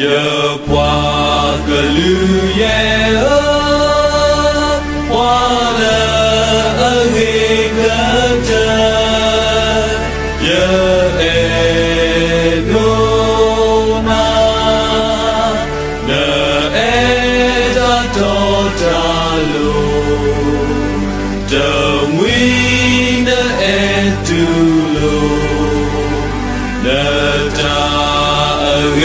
ယပှၤကလုာ်ယဲၢ်ဧၢ, ပှၤလၢအဂ့ၤကတၢၢ် ယအဲၣ်ဒိးနၤ, နအဲၣ်တၢ်တီတၢ်လိၤ, တမှံၤနအဲၣ်တူၢ်လိာ် နတၢ်အဂ့ၤ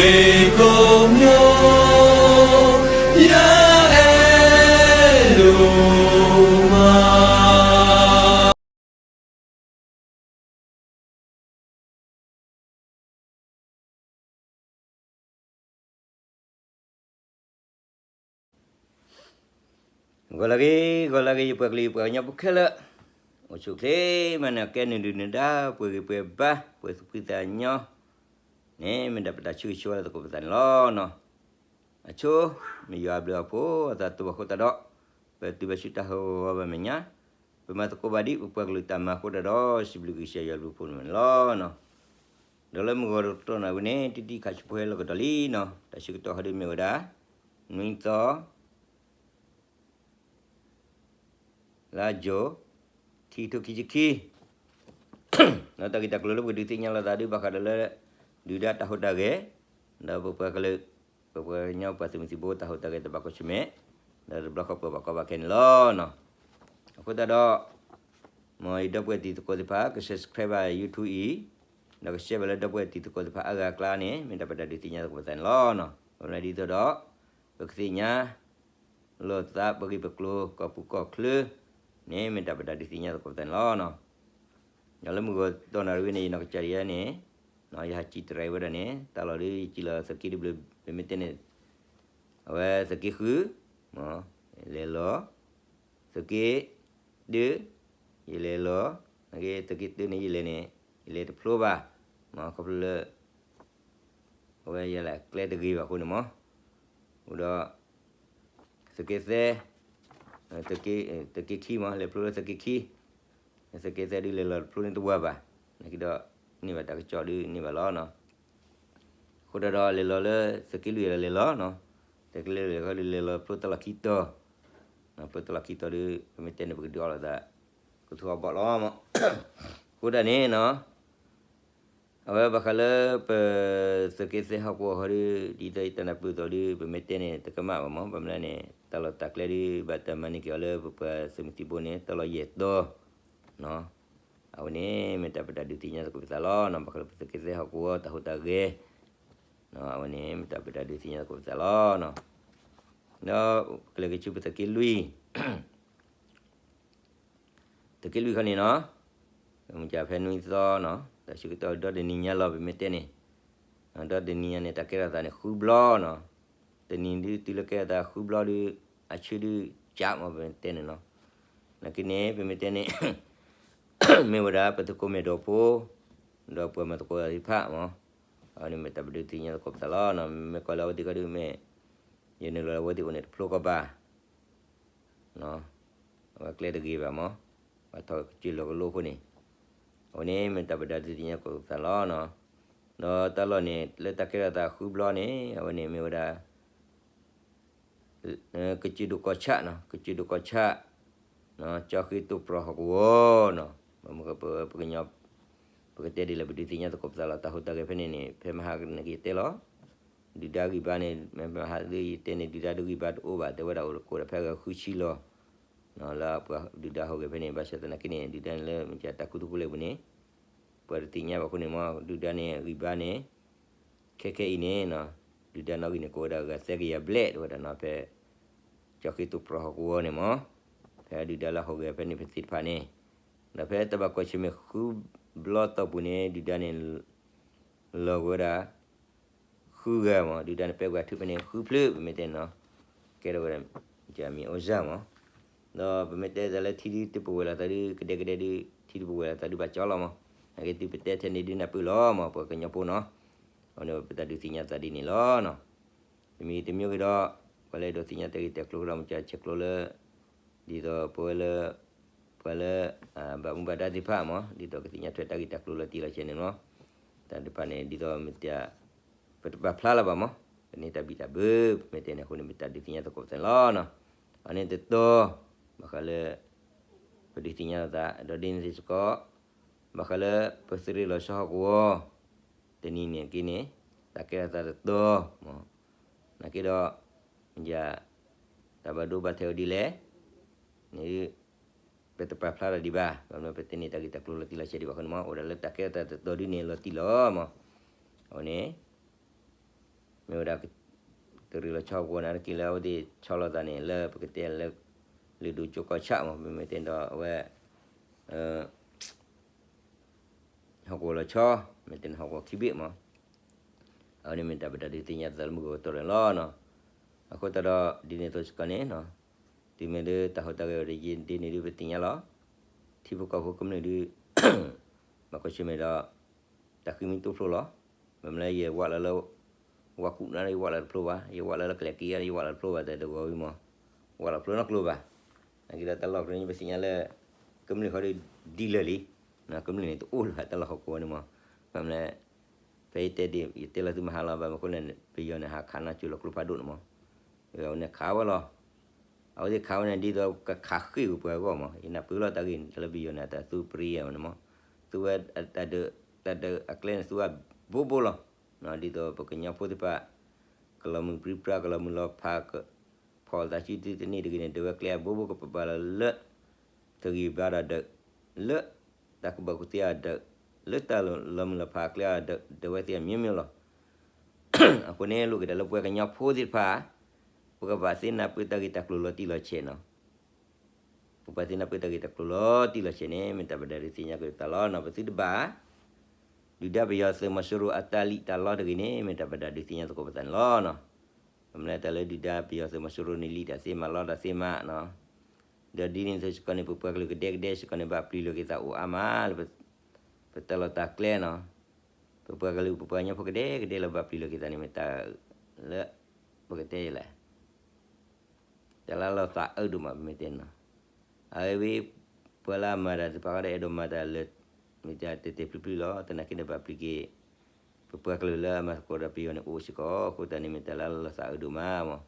ကိးမံၤ, ယအဲၣ်ဒိးမး. ဂီၤလၢအဂ့ၤ, ဂီၤလၢအဂ့ၤ ယပှၤကလုာ်ယပှၤကညီဖိခဲလၢာ်, အိၣ်ဆူၣ်အိၣ်ချ့မးန့ၣ် ကဲနုာ်ဒုၣ်နဒါ ပှဲၤဂံၢ်ပှဲၤဘါ ပှဲၤသူၣ်ဖှံသးညီန့ၣ် မ့ၢ်ဒၣ်ပတၢ်ဆၢဂ့ၤဆၢဝါလၢသကိးပသးန့ၣ်လီၤ. အဆိ မ့ၢ်ယွၤအဘျုးအဖှိၣ်အသးတအိၣ်ဘၣ်အဃိသတးဒီး ပတုၤဘၣ်ဆူတၢ်ဟးဂီၤဘၣ်မဲာ်ညါ, ပမၤသကိးဘၣ်ဒ်ပပှၤကလုာ်တၢ်မၤအဃိသတးဒီး စံးဘျုးကစၢ်ယွၤအဘျုးအဖှိၣ်န့ၣ်လီၤ. ဒီးလၢမုၢ်ဂီၤတကတီၢ်နၣ်ရံၣ်ဝဲန့ၣ် တံၤတံၤခးဆူဖိဟဲလီၤကဒီးလံနီၤ, တၢ်ဆၢကတီၢ်ဟီဒုးမ့ၢ်ဝဲဒၣ် နွံသီ လါယူၤ ခံကထိခံဆံခံ, ဒီးတၢ်ဂ့ၢ်တၢ်ကျိၤလၢပကဒုးသ့ၣ်ညါလိာ်သးဒုး ဘၣ်ဃးဒီးလၢ ဒုၣ်ဒါတၢ်ဟူးတၢ်ဂဲၤ, ဒီးပပှၤကလုာ် ပပှၤကညီပှၤသုးမုၢ်သံၣ်ဘိတၢ်ဟူးတၢ်ဂဲၤတဘၣ်ကီၢ်ဆၢၣ်မဲာ်, ဒီးတဘျီဃီပှၤဘၣ်ကီဘၣ်ခဲန့ၣ်လီၤ. အဃိသတးဒီး မ်ယဒီပုၢ်ဝဲၢ်တံၤသကိးသ့ၣ်တဖၣ် က subscribe ဘၣ် YouTube အံၤ, ဒီးက share ဘၣ်လၢဒီပုၢ်ဝဲၢ်တံၤသကိးသ့ၣ်တဖၣ်အါဂၤအကျါန့ၣ် မ့ၢ်ဒၣ်ပတၢ်ဒုးသ့ၣ်ညါသကိးပသးန့ၣ်လီၤ. ပမ့ၢ်ဒ်သိးဒီး ပကသ့ၣ်ညါ လိာ်သးပဂ့ၢ်ပကျိၤ ကီၢ်ပူၤကီၢ်ချၢန့ၣ် မ့ၢ်တၢ်ပတၢ်ဒုးသ့ၣ်ညါသကိးပသးန့ၣ်လီၤ. ဒီးလၢမုၢ်ဂီၤတကတီၢ်နၣ်ရံၣ်ဝဲန့ၣ် ယနီၢ်ကစၢ်ဒၣ်ယဲန့ၣ် ယဟးစံၣ်တရံးဝဲဒၣ်န့ၣ် တၢ်လီၢ်ဒုး ယစံၣ်လီၤသုးက့ဒုးဘျၢ ပမ့ၢ်တဲန့ၣ် အဝဲသုးက့ဃု လဲၤလီၤ, သုးက့တၢ ယလဲၤလီၤ, သုးက့တၢန့ၣ် ယလဲၤန့ၣ် ယလဲၤတဖျိဘၣ်, ခီဖျိလၢ အဝဲယဲလၢကျဲတဂ့ၤဘၣ်အဃိန့ၣ်မး, အိၣ်ဒီး သုးက့သၢ, သုးက့ခံမး လဲၤဖျိလၢသုးက့ခံ, သုးက့သၢဒုးလဲၤလီၤတဖျိန့ၣ်တဝၢဘၣ်, နာ်က့ဒီး န့ၢ်ဘၣ်တၢ်ကစီၣ်ဒုးန့ၢ်ဘၣ်လီၤ. အဃိဒီးလဲၤလီၤလၢသုးက့လွံၢ်လဲၤလီၤနီၤ, သုးက့လွံၢ်လဲၤလီၤဖျိတၢ်လီၢ်ခံတီၤ, ဖျိတၢ်လီၢ်ခံတီၤဒုး ပမ့ၢ်တဲန့ၣ် ပကဒုးအီၣ်လိာ်သး ကထူအဘီၣ်လီၤမး, အဃိဒၣ်န့ၣ်နီၤ အဝဲဘၣ်ဃးလၢပ သုးက့သၢဟီၣ်ကဝီၤဟီဒုး ဒ်သိးယတၢ်နၢ်ပၢၢ်အသိးဒုး ပမ့ၢ်တဲန့ၣ် တကမၣ်ဘၣ်မး, ဘၣ်မနုၤလဲၣ်န့ၣ် တၢ်လီၢ်တၢ်ကျဲဒုး ဘၣ်တၢ်မၤန့ၢ်က့ၤအီၤလၢပပှၤသုးမုၢ်သံၣ်ဘိန့ၣ် တၢ်လီၢ်ယဲၢ်တီၤ, အဝဲန့ၣ် မ့ၢ်တၢ်ပတၢ်ဒုးသ့ၣ်ညါသကိးပသးလီၤ. ဘၣ်ဃးလၢပသုးက့သၢဟီၣ်ကဝီၤတၢ်ဟူးတၢ်ဂဲၤ, အဝဲန့ၣ် မ့ၢ်တၢ်ပတၢ်ဒုးသ့ၣ်ညါသကိးပသးလီၤ. ဒီးကလဲၤက့ၤဆူပသုးက့လွံၢ် သုးက့လွံၢ်ခီန့ၣ်နီၤ, မုၢ်ကဖဲနွံသီနီၤ, တၢ်ဆၢကတီၢ်ဒီတနံၤညါလီၤ ပမ့ၢ်တဲန့ၣ်, ဒီတနံၤညါန့ၣ် တၢ်ကဲထီၣ်သးန့ၣ်ဃုဘျီနီၤ, တနံၤဒုးတုၤလၢကဲထီၣ်သးဃုဘျီဒုး အဆၢဒုးကးမး ပမ့ၢ်တဲန့ၣ်နီၤ, နာ်က့န့ၣ် ပမ့ၢ်တဲန့ၣ် မ့ၢ်ဝဲဒၣ်ပသုးခိၣ်မဲာ်ဒိၣ်ဖိ ဒီးပှၤမၤသကိးသ့ၣ်တဖၣ်မး, အဝဲန့ၣ်မ့ၢ်တၢ်ပဒုးသ့ၣ်ညါသကိးပသးလီၤ. မ့ၢ်ကွၢ်လၢအဝဲသ့ၣ်ခီဒုးမ့ၢ် ယနုာ်လီၤလၢအဝဲသ့ၣ်အိၣ်န့ၣ်တဖျိကီးဘၣ် အဝဲကျဲတဂ့ၤဘၣ်မး, ပှၤထီၣ်ကစၢၢ်လီၤကလိအဃိန့ၣ်, အဝဲန့ၣ်မ့ၢ်တၢ်ပတၢ်ဒုးသ့ၣ်ညါသကိးပသးလီၤ. ဒီးတၢ်လီၢ်န့ၣ် လၢတၢ်ကဲထီၣ်သးဃုဘျီန့ၣ် အဝဲန့ၣ်မ့ၢ်ဝဲဒၣ် ကစၢၢ်ဒိၣ်ကီၢ်ဆၣ်နီၤ, ကစၢၢ်ဒိၣ်ကီၢ်ဆၣ် ကၠီဃ့တိၢ်ပြီၤဟီၣ်ကဝီၤနီၤ, ပကတဲဒ်လဲၣ် ပဒုးသ့ၣ်ညါသကိးပသးလီၤ. တၢ်ဟူးတၢ်ဂဲၤဖဲန့ၣ်န့ၣ် ဖဲမဟါန့ၣ်က့ၤတဲလီၤ, ဒုၣ်ဒါဂံၢ်ဘါန့ၣ် မဟါဒုးယတဲန့ၣ် ဒုၣ်ဒါဒုးဂံၢ်ဘါတအိၣ်ဘၣ် တဲဝဲဒၣ်အိၣ်တကိးဒီးဖဲအဂၤဃုဆံလီၤ လၢပှၤဒုၣ်ဒါဟူးဂဲၤဖဲန့ၣ် ဘၣ်ဆၣ်သနာ်က့န့ၣ် ဒုၣ်ဒါန့ၣ်လၢမ့ၢ်ကတၢ်ကူၣ်တကူၣ်လဲၣ်ပူၤန့ၣ် ပှၤတသ့ၣ်ညါဘၣ်အဃိန့ၣ်မး ဒုၣ်ဒါန့ၣ်ဂံၢ်ဘါန့ၣ် ခဲခဲအံၤန့ၣ် ဒုၣ်ဒါနီၣ်ဂံၢ်န့ၣ် ကိးဝဲဒၣ်ဂၤသၢကယၤဘျဲၣ် တဲဝဲဒၣ်နီၤ ဖဲ ကၠီဃ့တိၢ်ပြီၤဟီၣ်ကဝီၤန့ၣ်မး ဖဲဒုၣ်ဒါလၢဟူးဂဲၤဖဲန့ၣ်ဖဲသ့ၣ်တဖၣ်န့ၣ် ဒီးဖဲတၢ်ဘၣ်ကွၢ်ဆၢၣ်မဲာ်ဃုဘျီသီပူၤန့ၣ် ဒုၣ်ဒါန့ၣ် လီၤကဝဲဒၣ် ဃုဂၤမး ဒုၣ်ဒါန့ၣ်ပဲပှၤထုးဖဲန့ၣ် ဃုဖျၢၣ် ပမ့ၢ်တဲန့ၣ်နီၤ ကဲထီၣ်ဝဲဒၣ် မံၤအိၣ်စၢ်မး ဒီးပမ့ၢ်တဲတၢ်လၢထံဒုးတပဝဲလီၤသးဒုး ကဒဲကဒဲဒုး ထံဒုးပဝဲလီၤသးဒုးဘၣ်ကၠီလီၤမး နာ်က့သုပတဲထဲန့ၣ်ဒုးနၢ်ပၢၢ်လီၤမး ပှၤကညီဖိနီၤ အဝဲန့ၣ်ပတၢ်ဒုးသ့ၣ်ညါသးဒ်န့ၣ်လီၤနီၤ တမံၤတမံၤက့ၤဒီး ပှၤလၢအဲၣ်ဒိးသ့ၣ်ညါတၢ်ဂ့ၢ်တၢ်ကျိၤကဒီးမ့ၢ်ကဆဲးကျိးလၢ ဒ်သိးပဝဲလၢ ပှၤလၢ ဘၣ်မူဘၣ်ဒါသ့ၣ်တဖၣ်မး ဒ်သိးကသ့ၣ်ညါထွဲတၢ်ဂ့ၢ်တၢ်ကျိၤလီၤတံၢ်လီၤဆဲးန့ၣ်မး တၢ်တဖၣ်န့ၣ် ဒ်သိးမ့ၢ်တၢ် ပတပာ်ဖျါလၢၤဘၣ်မး ပကန့ၢ်တၢ်ဘံၣ်တၢ်ဘၢ ပမ့ၢ်တဲန့ၣ်အဃိန့ၣ် မ့ၢ်တၢ်ဒုးသ့ၣ်ညါသကိးပသးန့ၣ်လီၤနီၤ. အန့ၣ်တတီၤ ဘၣ်ဃးလၢ ပဒုးသ့ၣ်ညါလိာ်သး ဒီးဒ်န့ၣ်စ့ၢ်ကီး ဘၣ်ဃးလၢပသုးရ့ၣ်လီၤဆီဟီၣ်ကဝီၤ တနံၤန့ၣ်က့န့ၣ် သးကဲထီၣ်သးတတီၤမး, နာ်က့ဒီး ယ တၢ်ဘၣ်ဒိဘၣ်ထံးအိၣ်ဒ်လဲၣ် န့ၣ် ပတပာ်ဖျါထီၣ်ဒံးဘၣ်, ဘၣ်မနုၤပတန့ၢ်တၢ်ဂ့ၢ်တၢ်ကျိၤလီၤတံၢ်လီၤဆဲးဒံးဘၣ်အဃိန့ၣ်မး အိၣ်ဒၣ်လၢတၢ်ကဲထီၣ်သးတတီၤဒ်န့ၣ်လီၤတံၢ်လီၤမး, အဝဲန့ၣ် မ့ၢ်ဝဲဒၣ် သုးရ့ၣ်လီၤဆီဟီၣ်ကဝီၤန့ၣ် တက့ၢ်လၢအဝဲသ့ၣ်ဆီလီၤသးန့ၣ် လၢပကတဲလၢ လုၢ်ဒိၣ်ကၠိကီၢ်ဆၣ်မး ပမ့ၢ်တဲဒီးအဝဲ ဟီၣ်ကဝီၤလီၤဆီ မ့ၢ်တဲန့ၣ်ဟီၣ်ကဝီၤခံဘ့ၣ်မး, အဝဲန့ၣ်မ့ၢ်တၢ်ပဒုးသ့ၣ်ညါသးလၢမုၢ်ဂီၤကတီၢ်န့ၣ်လီၤနီၤ. အဃိသတးဒီးဒ်န့ၣ်အသိးစ့ၢ်ကီးန့ၣ် တုၤမ့ၢ်လၢတၢ်ဟူးတၢ်ဂဲၤအိၣ်ဒီးယဲဒ်န့ၣ်ဒုးပသ့ၣ်ညါလီၤ. ထံဖိကီၢ်ဖိကမျၢၢ်ဒုး ဘၣ်ကွၢ်ဆၢၣ်မဲာ်ဒီး တၢ်ဃံမံၤတိဖျိလီၤ. မ့ၢ်မနုၤလၢယဝးလီၤလၢ ဝၤကူၣ်နၢ် ယဝးလီၤတဖျိဘၣ်, ယဝးလီၤလၢကလဲၤက့ၤ ယဝးလီၤတဖျိဘၣ် တၢ်တဂီၤဝံၤမး, ဝးလီၤဖျိနီတကျိၤဘၣ်. နာ်က့ဒီးတၢ်လီၢ်ဖဲန့ၣ် ပသ့ၣ်ညါလၢ ကမျၢၢ်ဃီဒီးဒ်လၢာ်လံ, ကမျၢၢ်န့ၣ်တအိၣ်လၢၤဘၣ်တၢ်လီၢ်ဟီၣ်ကဝီၤန့ၣ်မး, ဘၣ်မနုၤလဲၣ် ဖဲယတဲဒ် ယတဲလီၤသုမဟါလီၤ ဘၣ်မနုၤအဃိန့ၣ် ပယီၤန့ၣ် ဟးခးနၢ်ကၠိလီၤကျိဖးဒိၣ်န့ၣ်မး, အဝဲန့ၣ်ခးဝဲလီၤ. အဝဲသ့ၣ်ခးဝဲန့ၣ် ဒ်သိးကခးဃ့ၢ်ကွံာ်ပှၤအဂီၢ်မး, ယနၢ်ပၢၢ်လီၤတၢ်ဂ့ၢ်န့ၣ် တၢ်လၢပယီၤန့ၣ် အတၢ်သူပရံယါမးန့ၣ်မး, သူဝဲတၢ်ဒုး တၢ်ဒုးအကျဲန့ၣ် သူဝဲဘိဘိလီၤ. ဒ်သိးပကညီဖိသ့ၣ်တဖၣ် ကလီၤမုၢ်ပြံပြါ ကလီၤမုၢ်လီၤဖး ဖီၣ်သးစုတန့ၢ်တဂ့ၤန့ၣ် ဒုးဝဲကျဲအဘိဘိ ကပာ်ပာ်လီၤလၢ တဂံၢ်ဘါဒီးဒုး လၢ တၢ်ကူၣ်ဘၣ်ကူၣ်သ့အဒုး လၢတၢ်လီၤမုၢ်လီၤဖးအကျဲအဒုး ဒုးဝဲသ့ၣ်အမျိုးမျိုးလီၤ. အဃိန့ၣ် လိၣ်က့ၤတၢ်လၢပှၤကညီဖိသ့ၣ်တဖၣ် ပကဘၣ်သ့နၢ်ပၢၢ်တၢ်ဂ့ၢ်တၢ်ကျိၤလီၤတံၢ်လီၤဆဲးနီၤ. ပဘၣ်သ့နၢ်ပၢၢ်တၢ်ဂ့ၢ်တၢ်ကျိၤလီၤတံၢ်လီၤဆဲးန့ၣ် မ့ၢ်တၢ်ပဒုးသ့ၣ်ညါက့ၤပသးလီၤနီၤ. ပသုတဘၣ် ဒုၣ်ဒါပယီၤသုးမီၤစိရိၤအတၢ်လံၣ်တၢ်လီတဂ့ၤန့ၣ် မ့ၢ်တၢ်ပဒုးသ့ၣ်ညါသကိးပသးန့ၣ်လီၤနီၤ. မ့ၢ်မနုၤတၢ်လၢဒုၣ်ဒါပယီၤသုးမီၤစိရိၤန့ၣ် လံၣ်တၢ်သ့မးလီတၢ်သ့မးနီၤ. ဒီးဒ်န့ၣ်အသိးစ့ၢ်ကီးန့ၣ် ပပှၤကလုာ်ကဒဲကဒဲစ့ၢ်ကီးန့ၣ် ဘၣ်ပျံၤလိာ်က့ၤသးအိၣ်အါမးလၢ ပတၢ်လီၢ်တၢ်ကျဲနီၤ. ပပှၤကလုာ် ပပှၤကညီဖိကဒဲကဒဲလၢဘၣ်ပျံၤလိာ်က့ၤသးန့ၣ် မ့ၢ်တၢ်လၢ ပကတဲလဲၣ် တၢ်လၢလီၤသးအၢဒိၣ်မး ပမ့ၢ်တဲနီၤ. အဝဲ ပှၤလၢအမၤတၢ်သ့ၣ်တဖၣ်ဃီဒီး အဲၣ်ဒိးမၤတၢ်လၢ မ့ၢ်တၢ်တဲာ်တဲာ်ဖျုးဖျုးလီၤ. သနာ်က့ဒီးဘၣ်ပျံၤက့ၤ ပပှၤကလုာ်လၢအမၤသကိးဒီးပယီၤန့ၣ်အိၣ်စ့ၢ်ကီး အဃိသတးန့ၣ်မ့ၢ်တၢ်လၢလီၤသးအၢဒိၣ်မးမး.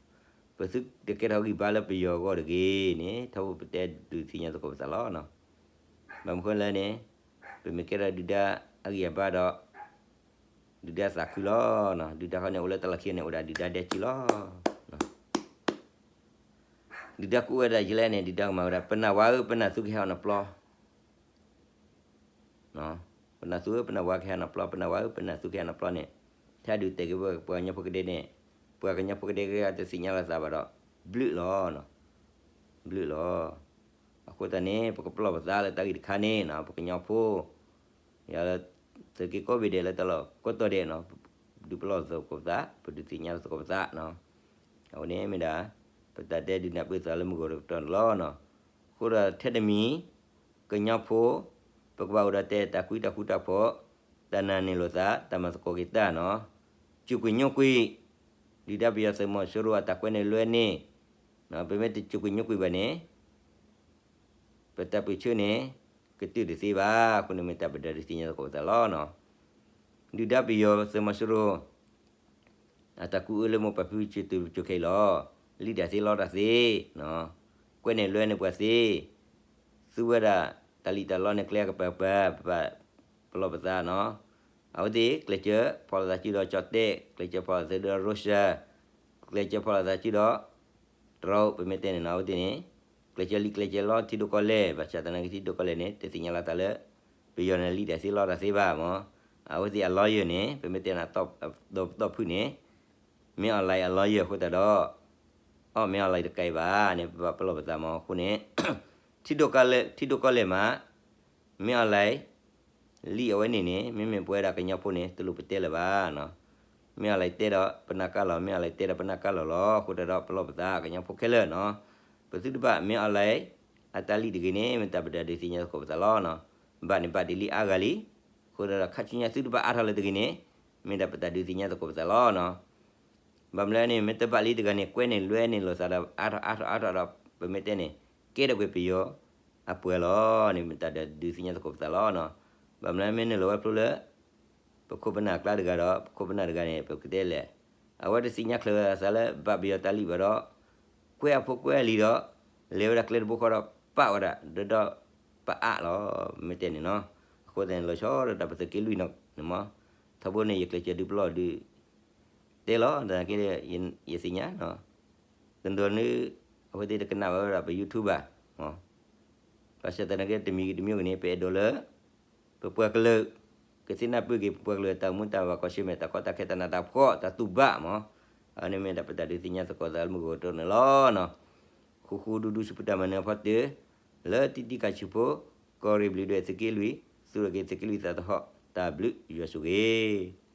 ပသုတကဲထီၣ်ဂံၢ်ဘါလၢပယီၤအဂီၢ်တဂ့ၤန့ၣ် ထီဘိပတဲဒုးသ့ၣ်ညါသကိးပသးလီၤနီၤ. ဘၣ်မနုၤဃိလဲၣ်န့ၣ် ပမ့ၢ်ကဲထီၣ်ဒုၣ်ဒါအဂံၢ်အဘါဒီး ဒုၣ်ဒါသးခုလီၤ. ဒုၣ်ဒါဃီန့ၣ် အိၣ်လၢတၢ်လီၢ်ခံန့ၣ် အိၣ်ဒၣ်ဒုၣ်ဒါဒဲကံလီၤ. ဒုၣ်ဒါကူဝဲဒၣ်ယလဲၣ်န့ၣ် ဒုၣ်ဒါကမၤဝဲဒၣ် ပနၢ်ဝါဧၢ ပနၢ်သူကဟဲအီၤနပျီ ပနၢ်သူဧၢ ပနၢ်ဝါကဟဲနပျီ ပနၢ်ဝါဧၢ ပနၢ်သူကဟဲနပျီန့ၣ် ထဲဒုးတဲာ်က့ၤပှၤကညီဖိကဒဲန့ၣ် ပှၤကညီဖိကဒဲကတသ့ၣ်ညါလီၤသးဘၣ်ဒီး ဘျုးလီၤ. ဘျုးလီၤ. အဃိသတးန့ၣ် ပကပလီၢ်ပသးလၢတၢ်ဂ့ၢ်တခါန့ၣ် ပကညီဖိ ယလၢ သုးက့ကိးဘ့ၣ်ဒဲးလၢတၢ်လီၢ်ကိးတီၤဒဲးနီၤ ဒုးပလီၢ်သကိးပသး ပဒုးသ့ၣ်ညါသကိးပသးနီၤ. အဝဲန့ၣ်မ့ၢ်ဒၣ် ပတၢ်တဲဒုးနၢ်ပၢၢ်သးလၢမုၢ်ဂီၤတကတီၢ်န့ၣ်လီၤ. အဃိဒီးထဲတမံၤ ကညီဖိ ပကဘၣ်အိၣ်ဒီးတဲတၢ်ကွံတၢ်ဃူတၢ်ဖိး တၢ်နာ်န့ၢ်လိာ်သး တၢ်မၤသကိးက့ၤတၢ်နီၤ. စူးကွံာ်ညိကွံာ် ဒုၣ်ဒါပယီၤသုးမီၤစိရိၤအတၢ်ကွဲန့ၢ်လွဲန့ၢ် ပမ့ၢ်တစူးကွံာ်ညိကွံာ်ဘၣ်န့ၣ် ပတၢ်ပၢဆှၢန့ၣ် ကတုၤတသ့ဘၣ်. အဃိန့ၣ်မ့ၢ်တၢ်ပဒုးသ့ၣ်ညါသကိးပသးလီၤ. ဒုၣ်ဒါပယီၤသုးမီၤစိရိၤ အတၢ်ကူအၢလၢမိၢ်ပၢ်ဖံဖုစၢၤတုၤကၠိခဲအံၤလီၤ. လံၣ်တၢ်သ့လီတၢ်သ့ ကွဲန့ၢ်လွဲန့ၢ်ပှၤသ့ သူဝဲဒၣ် တၢ်လံၣ်တၢ်လီန့ၣ် ကျဲကပၤပၤ ပဘၣ်ပလီၢ်ပသးနီၤ. အဝဲသ့ၣ် ကျဲးစၢးဖီၣ်လိာ်သးစုဒီးကၠီၣ်တဲၣ် ကျဲးစၢးဖီၣ်လိာ်သးစုဒီးရၢၡၢၣ် ကျဲးစၢးဖီၣ်လိာ်သးစုဒီး တရူး ပမ့ၢ်တဲန့ၣ်နီၤ အဝဲသ့ၣ်န့ၣ် ကျဲးစၢးလံၣ်ကျဲးစၢးလီထံဒိၣ်ကီၢ်လဲၢ် ဘၣ်ဆၣ်သနာ်က့ထံဒိၣ်ကီၢ်လဲၢ်န့ၣ် တသ့ၣ်ညါလီၤသးလၢ ပယီၤန့ၣ် လံၣ်တၢ်သ့လီတၢ်သ့ဘၣ်မး. အဝဲသ့ၣ်အ lawyer န့ၣ် ပမ့ၢ်တဲန့ၣ် ဒီးပတီၢ်ဖုၣ်န့ၣ် မ့ၢ်အီၤလဲၣ်အ lawyer အဃိသတးဒီး အီၣ်မ့ၢ်အီၤလဲၣ်တကဲဘၣ်န့ၣ် ပဘၣ်ပလီၢ်ပသးမး အဃိန့ၣ် ထံဒိၣ်ကီၢ်လဲၢ် ထံဒိၣ်ကီၢ်လဲၢ်မး မ့ၢ်အီၤလဲၣ် လံၣ်အဝဲန့ၣ်န့ၣ် မ့မ့ၢ်ပဝဲဒၣ်ကညီဖိန့ၣ် တလိၣ်ပတဲလၢၤဘၣ်နီၤ. မ့ၢ်အီၤလဲၣ်တဲဒီး ပနၢ်ကါလီၤ မ့ၢ်အီၤလဲၣ်တဲဒီး ပနၢ်ကါလီၤလီၤ. အဃိသတးဒီး ပလီၢ်ပသးကညီဖိခဲလၢာ်နီၤ. ပသုတဘၣ်မ့ၢ်အီၤလဲၣ် အတၢ်လံၣ်တဂ့ၤန့ၣ် မ့ၢ်တၢ်ပဒုးသ့ၣ်ညါသကိးပသးလီၤနီၤ. ဘၣ်န့ၣ်ဘၣ်ဒ်လံအါဂၤလံ. အဃိသတးဒီး ခါဆူညါသုတဘၣ်အါထီၣ်လၢတဂ့ၤန့ၣ် မ့ၢ်ဒၣ်ပတၢ်ဒုးသ့ၣ်ညါသကိးပသးလီၤနီၤ. ဘၣ်မနုၤလဲၣ်န့ၣ် မ့ၢ်တဘၣ်လံတဂၤန့ၣ် ကွဲန့ၢ်လွဲန့ၢ်လိာ်သးဒီး အါထီၣ်အါထီၣ်အါထီၣ်ဒီး ပမ့ၢ်တဲန့ၣ် ကဲထီၣ်ကွံာ်ပယီၤအပှၤလီၤန့ၣ် မ့ၢ်တၢ်ဒုးသ့ၣ်ညါသကိးပသးလီၤနီၤ. ဘၣ်မနုၤလဲၣ် မ့ၢ်နုာ်လီၤဝဲဖျိလၢ ပခိၣ်ပနၢ်အကျါတဂၤဒီး ပခိၣ်ပနၢ်တဂၤန့ၣ် ပကတဲလဲၣ် အဝဲတသ့ၣ်ညါချၢးအသးလၢဘၣ်ပယီၤတၢ်လံၣ်ဘၣ်ဒီး ကွဲးအဖိကွဲးအလံၤဒီး လဲၤဝဲဒၣ်ကျဲတဘိဃီဒီး ပာ်ဝဲဒၣ်ဒီဒီး ပအးလီၤ မ့ၢ်တဲန့ၣ်နီၤ. အဃိသတးန့ၣ် လီၤဆီဒၣ်တၢ်ပသုးက့လွံၢ်နီၤန့ၣ်မး, ထီဘိန့ၣ် ယကျဲးစၢးဒုးပလီၢ်ဒုး တဲလီၤ သနာ်က့ ယသ့ၣ်ညါနီၤ, တနီၤနီၤ အဝဲသ့ၣ်တကနၣ်ဝဲဒၣ်ပ YouTube ဘၣ်, ဘၣ်ဆၣ်သနာ်က့ တမံၤဂ့ၤတမံၤဂ့ၤန့ၣ် ပအဲၣ်ဒိးလၢ ပပှၤကလုာ် ကသ့ၣ်နၢ်ပၢၢ်က့ၤ ပပှၤကလုာ်အတၢ်အိၣ်မူတၢ်ဘၣ်ကီၢ်ဆၢမဲာ် တၢ်ကီတၢ်ခဲ တၢ်နးတၢ်ဖှီၣ် တၢ်တူၢ်ဘၣ်မး, အန့ၣ်မ့ၢ်ဒၣ်ပတၢ်ဒုးသ့ၣ်ညါသကိးသးလၢမုၢ်ဂီၤကတီၢ်န့ၣ်လီၤနီၤ. ဃူဃူဒူဒူဆူပတၢ်မၤနၢၤအဖီတၢၢ် လၢတံတံခါဆူဖိ ကီၢ်ရ့ၣ်ဘျုးဒွဲၣ်သုးက့လွံၢ် သူၣ်ထီၣ်က့ၤသုးက့လွံၢ်သးသဟီၣ် တၢ်ဘျုးယွၤဆိၣ်ဂ့ၤ